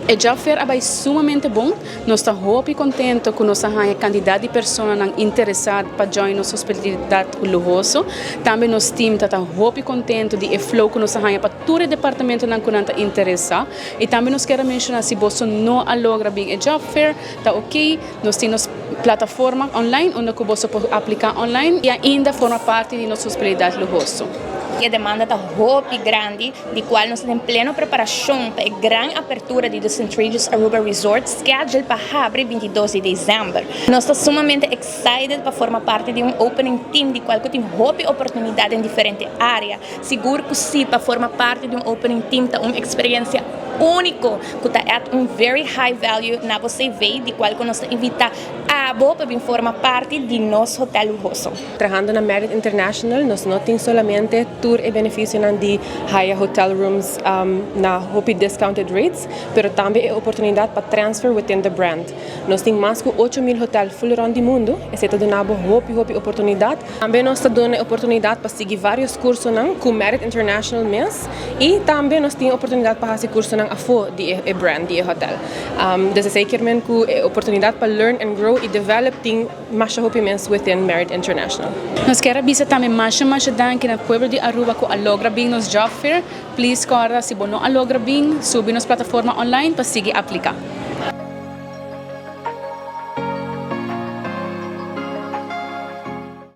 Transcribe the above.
E job fair a bay sumamente bon. Nos ta hopi contento cu nos a haya cantidad di personanan interesa pa join nos hospitalidad luhoso. Tambe nos team ta hopi contento di e flow cu nos a haya pa tur e departamentonan cu nan ta interesa. Y tambe nos kier menciona, si bo no a logra bin e job fair, ta ok, nos tin plataforma online unda cu bo por aplica online y ainda forma parti di nos hospitalidad luhoso. E demanda ta hopi grandi, di cual nos ta den pleno preparacion pa e gran apertura di The St. Regis Aruba Resort, schedule pa habri 22 di december. Nos ta sumamente excited pa forma parti di un opening team, di cual tin hopi oportunidad den diferente area. Sigur cu si, pa forma parti di un opening team ta un experiencia unico cu ta add un very high value na bo CV, di cual nos ta invita abo pa bin forma parti di nos hotel luhoso. Trahando na Marriott International, nos no tin solamente tur e beneficio di haya hotel rooms na hopi discounted rates, pero tambe e oportunidad pa transfer within the brand. Nos tin mas cu 8 mil hotel full around di mundo, esey ta duna hopi hopi oportunidad. Tambe nos ta duna oportunidad pa sigui varios cursonan cu Marriott International mes y tambe nos tin oportunidad pa haci cursonan afo di e brand di hotel. Dus esey kiermen cu oportunidad pa learn and grow y develop tin masha hopi mes within Marriott International. Nos kier bisa tambe masha masha danki na pueblo di Aruba cu a logra bin nos job fair. Please corda, si bo no a logra bin, subi nos plataforma online pa sigui aplica.